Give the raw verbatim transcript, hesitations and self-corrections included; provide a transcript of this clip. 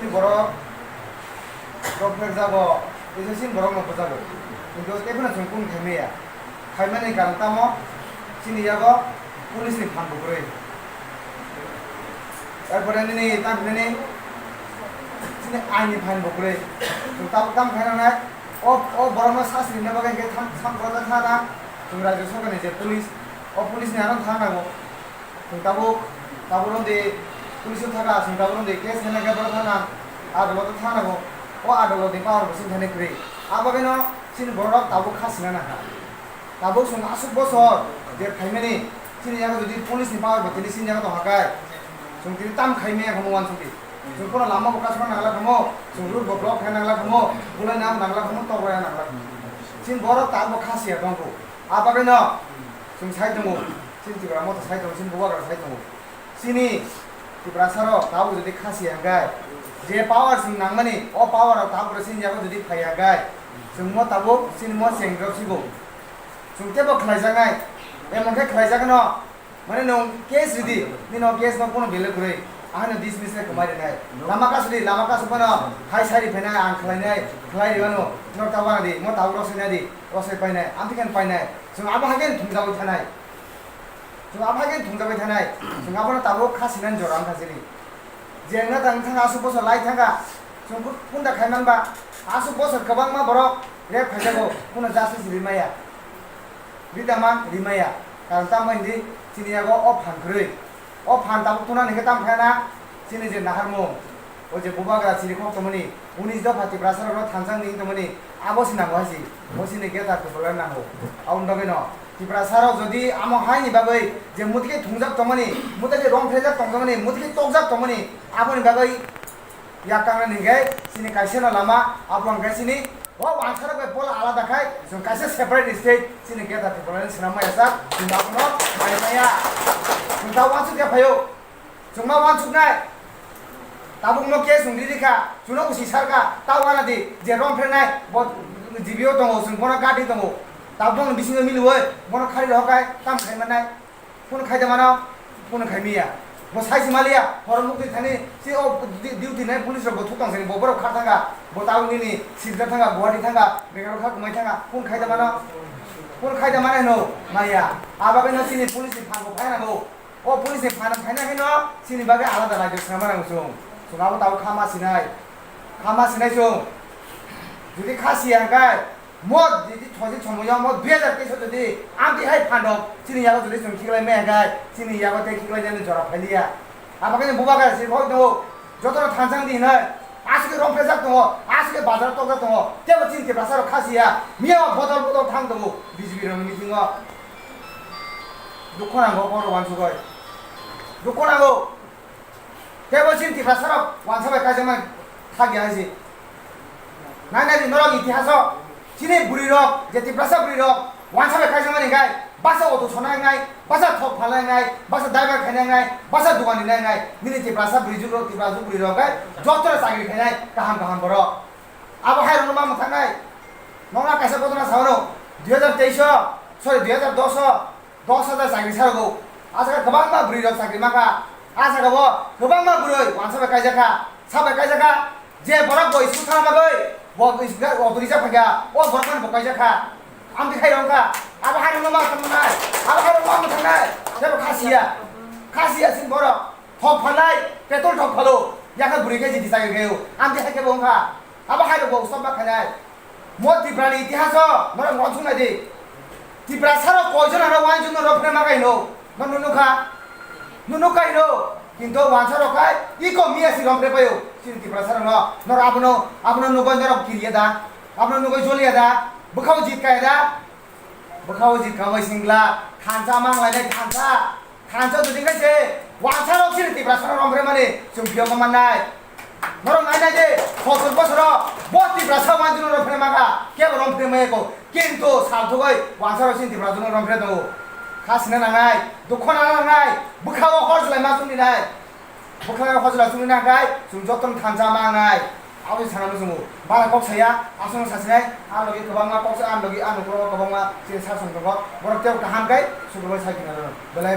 Borok rok phekjago, teisa chini borok no bujago. Kintu tei phano chwng kunu khaimaya. Khaimani karon tamo chini yago police ni phan bo kwrwi. Erpore nini tamo nini chini ain ni phan bo kwrwi. Chwng tabuk tamo khaina nai, o, o borok no sasri na bagwi khe tham, tham borok thana, chwng rajya sarkar ni je police, o police ni ano thana nango. Chwng tabuk, tabuk rwng di, police o thana, chwng tabuk rwng di, case hwnna khe borok thana, adolot o thana nango, o adolot ni power bo chwng thani kwrwi. A bagwi no chini borok tabuk kha sina nangkha. Tabuk chwng aswk bosor je phaimani, chini yago jodi police ni power bo tini chini yago tongkha khe, chwng tini tam khai maya khe uansuk di. Chwng phano lama bo kasma nangla khamu, chwng road bo block khai nangla khamu, bulai nam nangla khamu, tok rwya nangla khamu. Chini borok tabuk kha siya tongkhu. A bagwi no chwng sai tongo, chini Tipra Motha sai tongo, chini Bubagra sai tongo. Chini Tiprasa rok tabuk jodi kha siya hwnkhe, je power chwng nangmani, o power rok tabuk chini yago jodi phaiya hwnkhe, chwng mo tabuk chini mo cheng rok sibo. Chwng teibo khlaijaknai, emon khe khlaijakno, mane nwng case ridi, nini o case no kono bele kwrwi, ahai no dismiss khe kwmai rinai. Lama kasudi, lama kasuk phano hai sai ri phainai, ang khlainai, khlai ri mano, norok ta wana di, mo tabuk rok sai nai di, rok sai painai, amtwi khe painai, chwng abo hai khe thumjagwi thanai. Chwng abo hai khe thumjagwi thanai, chwng abono tabuk kha sinani jora wngkha chini. Je wngna tang thangkha, aswk bosor lai thangkha, chwng kunda khai manba, aswk bosor kwbangma borok rape khaijago, kuno justice rimaya, ritama rimaya, karon tamo hindi chini yago o phan kwrwi, o phan tabuk tuna hwnkhe tamo khaina chini je naharmung, o je Bubagra chirikhok tongmani, unis dopha Tiprasa rokno thansa wngwi tongmani, abo se nango hai se, bo chini greater Tipraland nango, aboni bagwino. Tiprasa rok jodi amo haini bagwi je muti khe thungjak tongmani, muti khe romphejak tongmani, muti khe tokjak tongmani, aboni bagwi yakkang nani hwnkhe chini kaisa no lama, abo hwnkhe chini o wansa rok bai pola alada khai, chwng kaisa separate state chini greater Tipraland swnam maya sak, chwng abono mai maya. Chwng ta wansuk ya phaio. Chwng ma wansuknai. Tabuk no case wng riri kha, chwngno usi sar kha, ta wana di, je romphrennai, bo G B o tongo, chwng bono guard di tongo. Tabuk bongni bisingo miliwi, bono khari rohor khai, tam khai mannai. Phone khai da mano, phone khai miya. Bo sai se maliya, horo mukti thani, si o di-, duty nai police rok bo thuk tong sini, bo borok kha thanga, bo tabuk nini Silchar thanga, Guwahati thanga, Bangalore kha kumai thanga, phone khai da mano, phone khai da mano hino, maya. Abagwi no chini police ni phango phai nango. O police ni phan phaina haino chini bagwi alada rajyo swnama nango chwng. Chwng abo tabuk kha ma sinai. Kha ma sinai chwng. Jodi kha siya hwnkhe, mo jodi thosi somoyo mo dui hajar teis o jodi amtwi hai phan rok chini yago jodi chwng khiklai maya hwnkhe, chini yago tei khiklai nani jora phailiya. Abo khe Bubagra se hoi tongo. Jotono thansa wngdi hinoi, aswk khe romphejak tongo, aswk khe bazar tokjak tongo, teibo chini Tiprasa rok kha siya, miya bodol bodol thang tongo B J P rokni meeting o. Dukho nango borok wansugwi. Dukho nango. Teibo chini Tiprasa rok wansa bai kaijakmani thakya hai se. Nai nai di norok itihaso chini bwrwi rok, je Tiprasa bwrwi rok wansa bai kaijakmani hwnkhe basa auto sona wngnai, basa thok phalna wngnai, basa driver khaina wngnai, basa dogan rina wngnai, nini Tiprasa bwrwi juk rok, Tiprasa bwrwi rok khe joto no chakri khainai kaham kaham borok. Abo hai rokno ma mwthaknai. Nokna kaisa ghotona sao no, dui hajar teis o, sorry, dui hajar dos o, dos hajar chakri sa rwgo. Aswk kwbangma bwrwi rok chakri mankha. Aswk abo kwbangma bwrwi wansa bai kaijak kha, sa bai kaijak kha. Je borok bo school thangna bagwi bo auto reserve phaikha, o borok phano bo kaijak kha. Amtwi khai rwng kha. Abo hai rwngno ma tongmani, abo hai rwngno ma thangnai. Tebo kha siya. Kha siya sin borok. Thok phalnai, petrol thok phalo. Yakha bwrwi khe jiti chakri khaio. Amtwi hai khe bo wng kha. Abo hai rok bo stop ma khainai. Mo Tiprani itihaso norok uansuk nai di. Tiprasa rok koijon ano uansuk no rok phre ma kaino. No nukha. Nunu kaino, kintu wansa rok khai, iko miya si romre payo, chini Tiprasa rok no, nor abono, abono nugoi norok kiriya da, abono nugoi joliya da, bwkhao jit kaya da, bwkhao jit kawai singla, thansa mang lainai thansa, thansa jodi khai se, wansa rok chini Tiprasa rok romre mani, chwng phiyok mannai. Norok nai nai de, sotor bosoro bo Tiprasa uansuk no romphre maka, kebo romphre maya ko. Kintu sal thugwi wansa rok chini Tiprasa no romphre tongo. Kha sina nangnai, dukho nana nangnai, bwkhao hor jwlai ma chwngni nai. Bwkhao hor jwlai chwngni nangkhe chwng jotono thansa ma wngnai. Aboni sana muchungo. Bana kok saya, aswkno sasinai, a logi kwbangma kok sa, a logi a nokologo kwbangma chini sak song tongo. Borok tei kaham khe sukrubui sai khna rw. Belai